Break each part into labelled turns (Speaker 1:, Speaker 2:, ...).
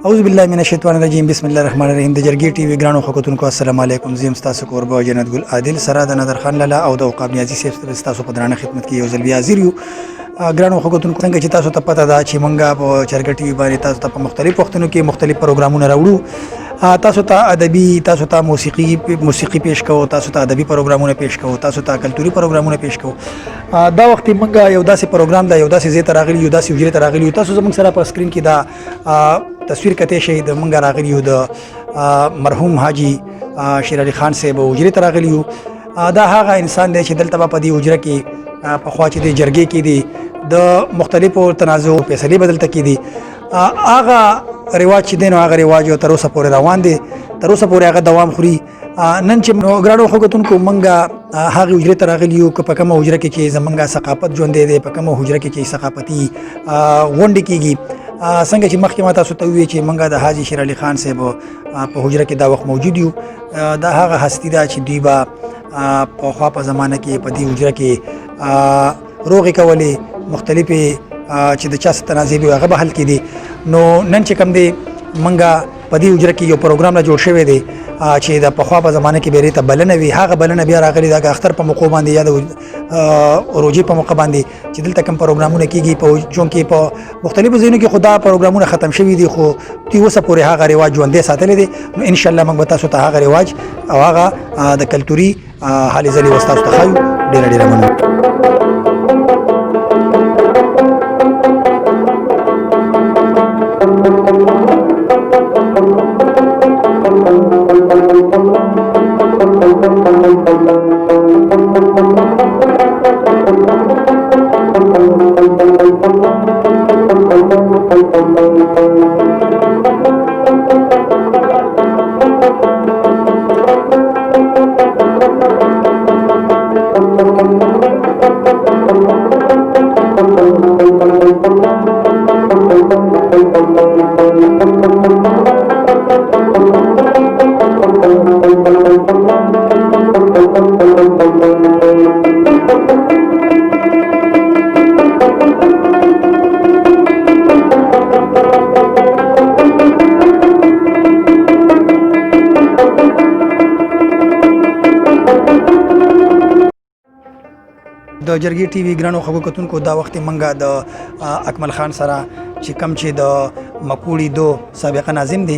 Speaker 1: اعوذ بالله من الشیطان الرجیم، بسم الله الرحمن الرحیم. د جرګې ټي وي ګرانو خو السلام علیکم. زیم تاسو کوربه جنت ګل عادل سره د نظر خان لالا او د عقاب نیازی صاحب تاسو په درانه خدمت کې یو ځل بیا حاضر یو. ګرانو خو څنګه چې تاسو ته پته ده چې مونږه په جرګې ټي وي باندې تاسو ته په مختلف وختونو کې مختلف پروګرامونه راوړو، تاسو ته ادبي، تاسو ته موسیقي پیش کوو، تاسو ته ادبي پروګرامونه پیش کوو، تاسو ته کلتوري پروګرامونه پیش کوو. دا وخت مونږه یو داسې پروګرام دا یو داسې ځای ته راغلي یو، داسې حجرې ته راغلي یو. تاسو زموږ سره په سکرین کې دا تصویر کتی شئ. د مونږ راغلي یو د مرحوم حاجي شیر علي خان صاحب حجرې ته راغلي یو. دا هغه انسان دی چې دلته به په دې حجره کې پخوا چې د جرګې کې دي د مختلفو تنازعو فیصلې به دلته کېدې. هغه رواج چې دی نو هغه رواج تر اوسه پورې روان دی، تر اوسه پورې هغه دوام خوري. نن چې نو ګرانو خو کتونکو مونږه هغې حجرې ته راغلي یو که په کومه حجره کې چې زمونږه ثقافت ژوندی دی، په کومه حجره کې چې ثقافتي غونډې کېږي. څنګه چې مخکې ما تاسو ته وویل چې مونږه د حاجي شیر علي خان صاحب په حجره کې دا وخت موجود یو. دا هغه هستي ده چې دوی به پخوا په زمانه کې په دې حجره کې روغې کولې، مختلفې چې د چا څه تنازع وي هغه به حل کېدې. نو نن چې کوم دی مونږه په دې حجره کې یو پروګرام لا جوړ شوی دی چې د پخوا په زمانه کې بیرې ته بلنه وي، هغه بلنه بیا راغلې ده د اختر په موقع باندې یا د روژې په موقع باندې چې دلته کوم پروګرامونه کېږي په چونکې په مختلفو ځایونو کې خو دا پروګرامونه ختم شوي دي، خو دوی اوسه پورې هغه رواج ژوندی ساتلی دی. نو انشاءالله موږ به تاسو ته هغه رواج او هغه د کلتوري هلې ځلې اوس تاسو ته ښایو. ډېره ډېره مننه. د جرګې ټي وي ګرانو خبرو کتونکو، دا وخت منګه د اکمل خان سره چې کم چې د مکوړي دو سابقه ناظم دی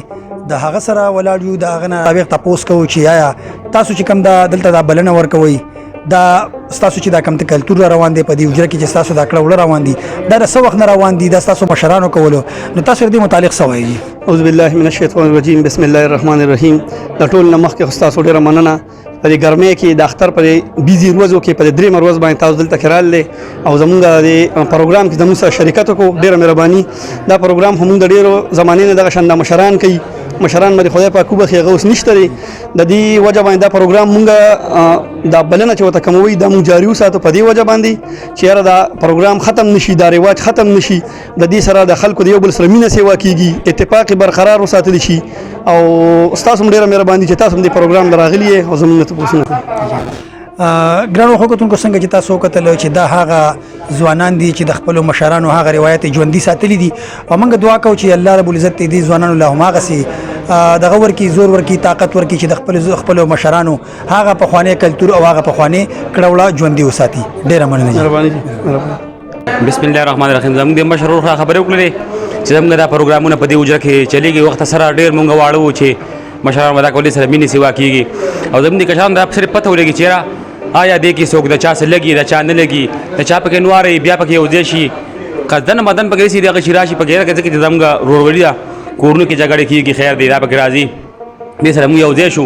Speaker 1: د هغه سره ولاړ یو. د هغه نه سابق تپوس کوو چې آیا تاسو چې کم دا دلته دا بلنه ورکوئ، دا ستاسو چې دا کم ته کلتور را روان دی په دې حجره کې چې ستاسو دا کړه وړه روان دي، دا د څه وخت نه روان دي، دا ستاسو مشرانو کولو، نو تاسو دې متعلق څه وایي؟
Speaker 2: اعوذ بالله من الشیطان الرجیم، بسم الله الرحمن الرحیم. د ټول نه مخکې خو ستاسو ډېره مننه په دې ګرمۍ کې د اختر په دې بیزي ورځو کې په دې درېیمه ورځ باندې تاسو دلته کې راغلئ او زمونږ د دې پروګرام کې زمونږ سره شرکت وکړو، ډېره مهرباني. دا پروګرام هم موږ د ډېرو زمانې نه دغه شان د مشران کوي. مشران باندې خدای پاک وبخښي، هغه اوس نشته دی. د دې وجه باندې دا پروګرام مونږ دا بلنه چې ورته کوموي دا مونږ جاري وساتو، په دې وجه باندې چې یاره دا پروګرام ختم نشي، دا رواج ختم نشي. د دې سره د خلکو د یو بل سره مینه سیوا کیږي، اتفاق برقرار وساتل شي. او تاسو هم ډیره مهرباني چې تاسو هم دې پروګرام لراغلی او زموږ نه تاسو کوئ.
Speaker 1: ګرانو خو څنګه چې تاسو کتل چې دا هغه ځوانان دي چې د خپل مشرانو هغه روایت ژوندۍ ساتلې دي، او موږ دعا کوو چې الله رب العزت دې ځوانانو له هماغه سي دغه ورکی، زور ورکی، طاقت ورکی چې د خپل مشرانو هغه پخوانی کلتور او هغه پخوانی کړه وړه ژوندۍ وساتي. ډیره مننه.
Speaker 2: مهرباني.
Speaker 3: بسم الله الرحمن الرحیم. زموږ د مشر ورور خبرې وکړلې چې زموږ دا پروګرامونه په دې حجره کې چلیږي. وخت سره ډېر مونږ واړو چې مشران ودا کولې سره مینې سیوا کیږي، او زموږ د کشران دا صرف پته ولګي چې آیا دې کې څوک د چا سره لګي، د چا نه لګي، د چا پکې نواري بیا پکې یو ځای شي، قصدن مدن پکې سي دغه شي راشي پکې راکې، ځکه چې زموږ ورورولي ده، کورونو کې جګړې کیږي، خیر دی دا پکې راځي. دې سره موږ یو ځای شو،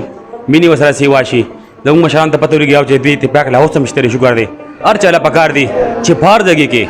Speaker 3: مینې ورسره سیوا شي. زموږ مشران ته پته ولګي او چې دوی اتفاق لا اوس هم شته، شکر دی. هر چا له پکار دي چې په هر ځای کې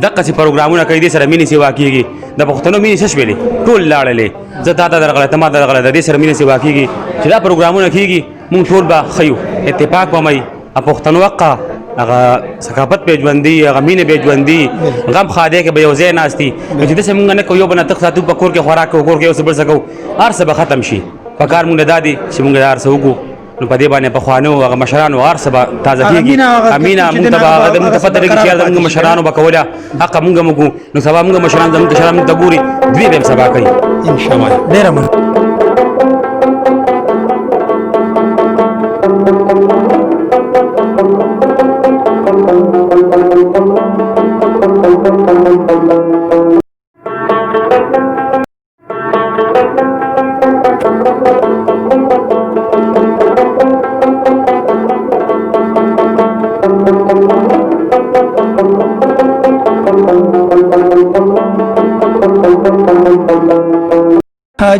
Speaker 3: دقسې پروګرامونه کوي، دې سره مینې سیوا کیږي. د پښتنو مینې څه شوې؟ ټول لاړلې، زه تا ته درغله، ته ما ته درغله. د دې سره مینې سیوا کیږي چې دا پروګرامونه کیږي، مونږ ټول به ښه یو، اتفاق به مې پښتنو حقه هغه ثقافت به ژوندي، هغه مینه به ژوندي، غم ښادۍ کې به یو ځای ناست دي. چې داسې مونږ نه کوو، یو بل نه تخت ساتو، په کور کې خوراک کوو، کور کې یو څه بل څه کوو، هر څه به ختم شي. په کار مونږ دا دي چې مونږ هر څه وکړو، نو په دې باندې پخوانو هغه مشرانو هر څه به تازه کېږي. امینه مونږ ته به هغه مونږ ته پته لګي چې زمونږ مشرانو به کوله، حق مونږ هم وکړو، نو سبا مونږ مشران زمونږ کشران مونږ ته ګوري، دوی به هم سبا کوي
Speaker 1: ان شاء الله. ډېره مننه.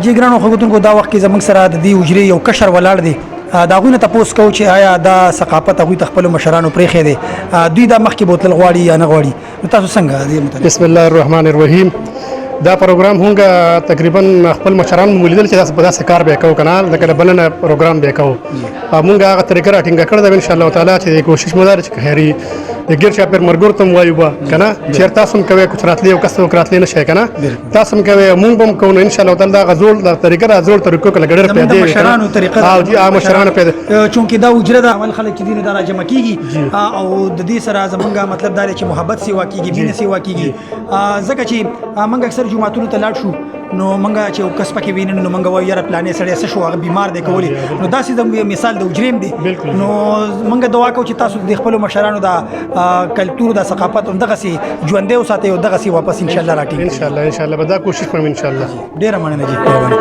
Speaker 1: جی ګرانو خوګتونکو، دا وخت کې زموږ سره د دې حجرې یو کشر ولاړ دی. دا هغوی نه تپوس کوو چې آیا دا ثقافت هغوی ته خپلو مشرانو پرېښی دی، دوی دا مخکې بوتل غواړي یا نه غواړي؟ نو تاسو څنګه دې متعلق؟
Speaker 4: بسم الله الرحمن الرحیم. دا پروګرام هونګه تقریبا خپل مشران مو لیدل چې داسې په داسې کار به کوو کنه، لکه د بلنه پروګرام به کوو. مونږ هغه طریقه راټینګه کړې ده ان شاء الله تعالی چې کوشش مو دار چې خیری د ګیر چاپیر مرګور تم وایو به کنه، چیر تاسو هم کوي، کوچ راتلی او کس څوک راتلی نه شي کنه، تاسو هم کوي، مونږ هم کوو. ان شاء الله تعالی دا غزول دا طریقه دا زول طریقو کله ګډر
Speaker 1: زموږ
Speaker 4: پیدا
Speaker 1: د مشرانو طریقه ده.
Speaker 4: او جی مشرانو پیدا
Speaker 1: چونکه دا حجره ده، اول خلک چې دین دا راجمع کیږي، او د دې سره زمونږ مطلب دا دی چې محبت سیوا کیږي، مینه سیوا کیږي، ځکه چې موږ اکثر جوماتونو ته لاړ شو، نو موږ چې یو کس پکې وینو نو موږ وایو یاره پلانې سړی څه شو، هغه بیمار دی کولی. نو داسې زموږ مثال د حجرې هم دی. نو موږ دعا کوو چې تاسو د خپلو مشرانو دا کلتور، دا ثقافت هم دغسې ژوندی وساتئ او دغسې واپس ان شاء الله راټینګ.
Speaker 4: ان شاء الله، ان شاء الله به دا کوشش کوم ان شاء الله.
Speaker 1: ډیره مننه جی، مهرباني.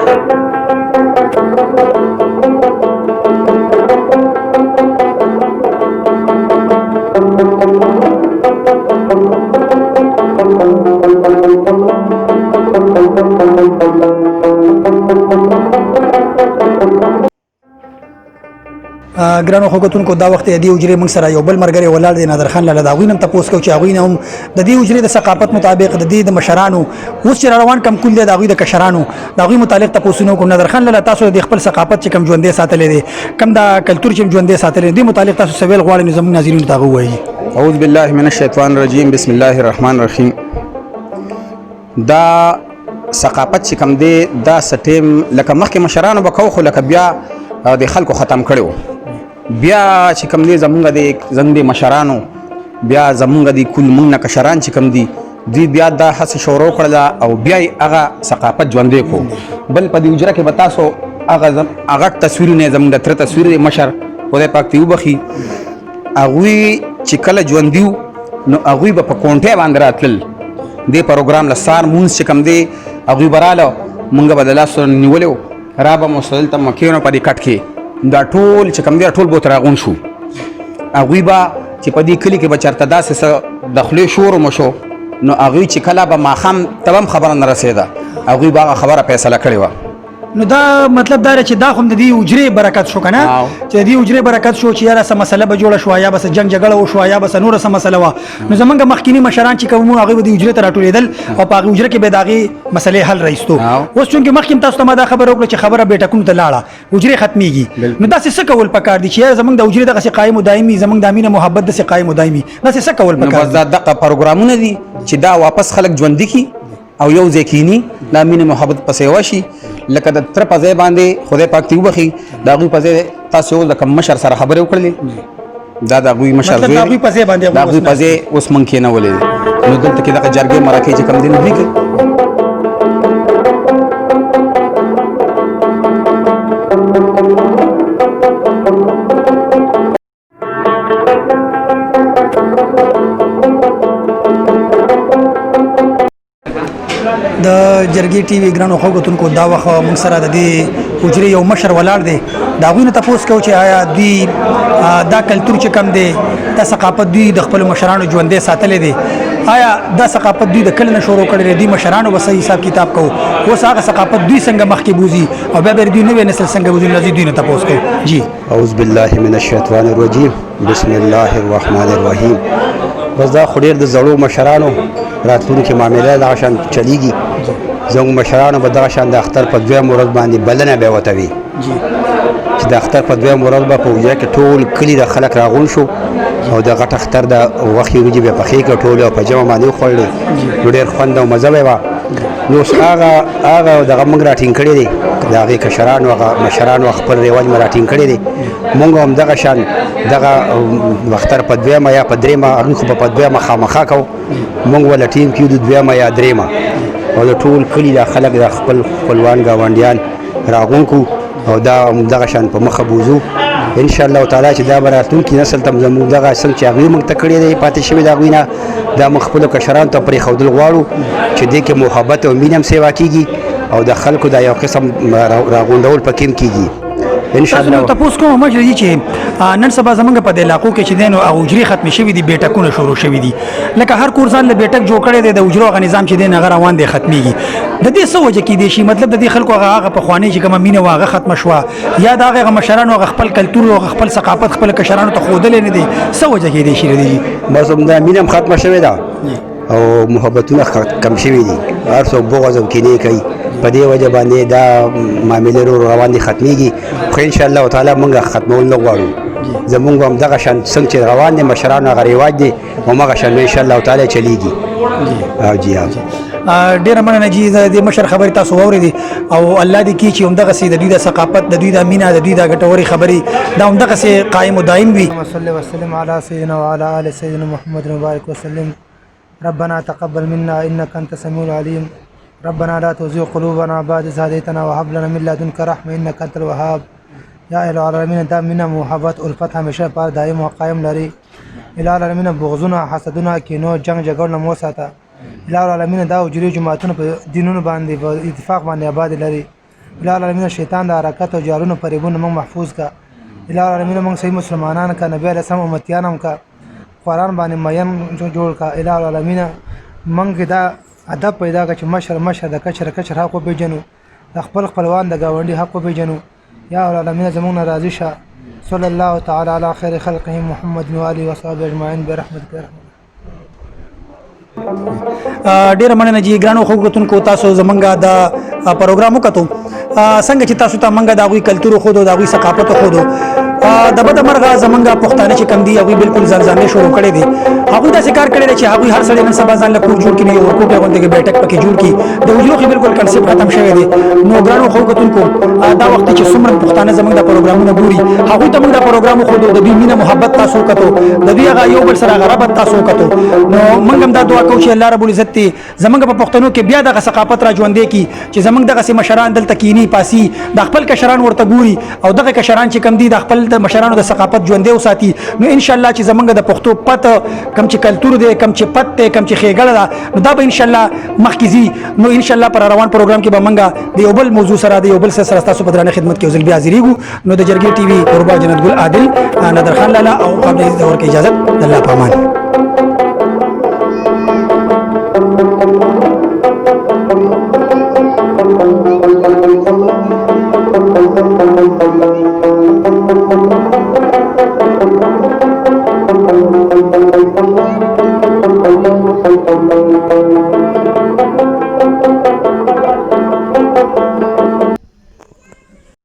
Speaker 1: ګرانو خوګتونکو، دا وخت د دې حجرې موږ سره یو بل مرګري ولاړ دی، نادر خان لالا. د هغوی نه هم تپوس کوو چې هغوی نه هم د دې حجرې د ثقافت مطابق د دې د مشرانو اوس چې روان کم کول دی، د هغوی د کشرانو د هغوی متعلق تپوسونه وکړو. نادر خان لالا، تاسو د خپل ثقافت چې کم ژوندی ساتلی دی، کم دا کلتور چې ژوندی ساتلی دی، متعلق تاسو څه ویل غواړئ نو زموږ ناظرینو ته هغه ووایئ.
Speaker 5: اعوذ بالله من الشیطان الرجیم، بسم الله الرحمن الرحیم. دا ثقافت چې کم دی دا سټیم لکه مخکې مشرانو به کو، خو لکه بیا د خلکو ختم کړو. بیا چې کم دی زمونږ د زمونږ د مشرانو بیا زمونږ د کل مونږ نه کشران چې کم دی، دوی بیا دا هڅه شروع کړله او بیا یې هغه ثقافت ژوندی کړو. بل په دې حجره کې به تاسو هغه تصویرونه، زمونږ د تره تصویر دی، مشر خدای پاک دې وبخښي، هغوی چې کله ژوندي وو نو هغوی به په کونټې باندې راتلل دې پروګرام له. سار مونځ چې کوم دی هغوی به راله، مونږ به د لاس سره نیولی وو، را به مو سره دلته مکینو په دې کټ کې، دا ټول چې کوم دی ټول به ورته راغونډ شو. هغوی به چې په دې کلي کې به چېرته داسې څه د خولې شور مو شو، نو هغوی چې کله به ماښام ته به هم خبره نه رسېده، هغوی به هغه خبره فیصله کړې وه.
Speaker 1: نو دا مطلب دا چې دا هم د دې حجرې برکت شو کنه، چې د دې حجرې برکت شو چې یاره څه مسله به جوړه شوه یا بس جنگ جګړه وشوه یا بس نوره څه مسله وه، نو زمونږ مخکینی مشران چې کوم هغوی به د حجرې ته راټولېدل او په هغې حجره کې به د هغې مسلې حل راایستو. اوس چونکې مخکې هم تاسو ته ما دا خبره وکړه چې خبره بیټکونو ته لاړه، حجرې ختمېږي، نو داسې څه کول پکار دي چې یاره زمونږ د حجرې دغسې قایم و دایمي، زمونږ د مینه محبت داسې قایم و دایمي، داسې څه کول پکار
Speaker 5: دي؟ بس دا دغه پروګرامونه دي چې دا واپس خلک ژوندي کړي او یو ځای کینی، دا مینه محبت پسې وشي. لکه د تر په ځای باندې خدای پاک دې وبخښي، د هغوی په ځای تاسو د کوم مشر سره خبرې وکړلې، دا د هغوی مشر
Speaker 1: زوی، د هغوی په ځای باندې
Speaker 5: د هغوی په ځای اوس مونږ کېنولې دی. نو دلته کې دغه جرګې مرکې چې کوم دي نو دوی کوي.
Speaker 1: د جرګې ټي وي ګرانو خو کتونکو، دا وخت موږ سره د دې حجرې یو مشر ولاړ دی، د هغوی نه تپوس کوو چې آیا دوی دا کلتور چې کوم دی، دا ثقافت دوی د خپلو مشرانو ژوندی ساتلی دی، آیا دا ثقافت دوی د کله نه شروع کړی دی، دوی مشرانو به صحیح حساب کتاب کوو، اوس هغه ثقافت دوی څنګه مخکې بوځي او بیا به دوی نوی نسل څنګه بوځي، نو دوی نه تپوس کوو. جی.
Speaker 6: اعوذ بالله من الشیطان الرجیم، بسم الله الرحمن الرحیم. بس دا خو ډېر د زړو مشرانو راتلونکې معامله دغه شان چلیږي. زموږ مشرانو به دغه شان د اختر په دویم ورځ باندې بلنه به ورته وي چې د اختر په دویم ورځ به په حجره کې ټول کلي د خلک راغونډ شو او د غټ اختر د غوښې وریجې به پخې کړې ټول او په جمع باندې وخوړلې، نو ډېر خوند او مزه به وه. نو اوس هغه هغه دغه موږ راټینګ کړی دی، د هغې کشرانو هغه مشرانو خپل رواج مو راټینګ کړی دی. موږ هم دغه شان دغه اختر په دویمه یا په درېیمه، هغوی خو به په دویمه خامخا کوو، موږ وله ټیم کیو د دویمه یا درېیمه، او د ټول کلي دا خلک د خپل خپلوان ګاونډیان راغونډ کړو او دا دغه شان په مخه بوځو ان شاء الله تعالی، چې دا به راتلونکي نسل ته زموږ دغه څنګه چې هغوی موږ ته کړی دی پاتې شوی د هغوی نه، دا موږ خپلو کشرانو ته پرېښودل غواړو چې دې کې محبت او مینه هم سیوا کېږي او د خلکو دا یو قسم راغونډول پکې هم کېږي ان شاء الله.
Speaker 1: تاسو کوم مشر دي چې نن سبا زمونږ په علاقو کې چې دین او حجرې ختم شوې دي، بیټکونه شروع شوې دي، لکه هر کور ځان له بیټک جوړ کړی دی، د حجرو هغه نظام چې دین هغه روان دی ختميږي. د دې څه وجه کې دی شي؟ مطلب د دې خلکو هغه هغه پخوانی چې کومه مینه واغه ختم شوه، یا دا هغه مشرانو هغه خپل کلتور او خپل ثقافت خپل کشرانو ته ښودلی نه دی، څه وجه کې دی شي؟ دی
Speaker 6: بس همدا مینه هم ختمه شوې ده او محبتونه کم شوي دي، هر څوک بغض او کینې کوي، په دې وجه باندې دا معاملې ورو روان دي ختمېږي. خو ان شاء الله تعالی موږ ختمول نه غواړو، زمونږ هم دغه شان څنګه چې روان دي مشرانو هغه رواج دی هماغه شان ان شاء الله تعالی چلیږي. جی
Speaker 1: ډیره مننه جی، د مشر خبرې تاسو واورېدې او الله دې کړي چې همدغسې د دوی د ثقافت، د دوی د مینه، د دوی د ګټورې خبرې دا همدغسې قایم و دایم وي.
Speaker 7: صلی وسلم علی سیدنا وعلى آل سیدنا محمد مبارک وسلم. ربنا تقبل منا انك انت السميع العليم. ربنا لا تزغ قلوبنا بعد إذ هديتنا وهب لنا من لدنك رحمة إنك أنت الوهاب. یا الہ العالمین، دا مینه محبت الفت همیشه پر دایم او قایم لري. الہ العالمین، بغضونه حسدونه کینو جنگ جګړو نه مو ساته. الہ العالمین، دا حجرې جوماتونه په دینونو باندې په اتفاق باندې آباد لري. الہ العالمین، شیطان د حرکت او جالونو فریبونو موږ محفوظ کا. الہ العالمین، موږ صحیح مسلمانان کا، نبی علیہ السلام امتیان هم کا، قرآن باندې مین جوړ کا. الہ العالمین، موږ دا ادب پیدا کړه چې مشر مشر د کشر کشر حق وپېژنو، د خپل خپلوان د ګاونډي حق وپېژنو. یا العالمین، زموږ نه راضي شه. صلی الله تعالی علی خیر خلقه محمد و آله وصحبه اجمعین برحمتک یا رحمت.
Speaker 1: ډیره مننه جی ګرانو خو کتونکو، تاسو زمونږ د پروګرام وکتو، څنګه چې تاسو ته مونږ د هغوی کلتور ښودو، د هغوی ثقافت ښودو. د بده مرغه زمونږ پښتانه چې کم دي هغوی بالکل ځان ځانې شروع کړی دي. هغوی داسې کار کړی دی چې هغوی هر سړی نن سبا ځان له کور جوړ کړي، یو ورکوټی غوندې کې بیټک پکې جوړ کړي، د حجرو کې بالکل کنسپټ ختم شوی دی. نو ګرانو خو کتونکو، دا وخت چې څومره پښتانه زمونږ د پروګرامونه ګوري، هغوی ته موږ دا پروګرام ښودو، د دوی مینه محبت تاسو وکتو، د دوی هغه یو بل سره هغه ربط تاسو وکتو. نو موږ هم دا دعا کوو چې الله رب العزت دې زمونږ په پښتنو کې بیا دغه ثقافت را ژوندی کړي چې زمونږ دغسې مشران دلته کینی پاسي، د خپل کشران ورته ګوري او دغه کشران چې کم دي د خپل د مشرانو د ثقافت ژوندی وساتي. نو ان شاء الله چې زمونږ د پښتو پت کم چې کلتور دی، کم چې پت دی، کم چې ښېګړه ده، نو دا به ان شاء الله مخکې ځي. نو ان شاء الله پر روان پروګرام کې به موږ د یو بل موضوع سره د یو بل سره ستاسو په درانه خدمت کې یو ځل بیا حاضرېږو. نو د جرګې ټي وي قربا جنت ګل عادل، نادر خان لالا او قابل عزیز د ورکې اجازت، د الله په امان.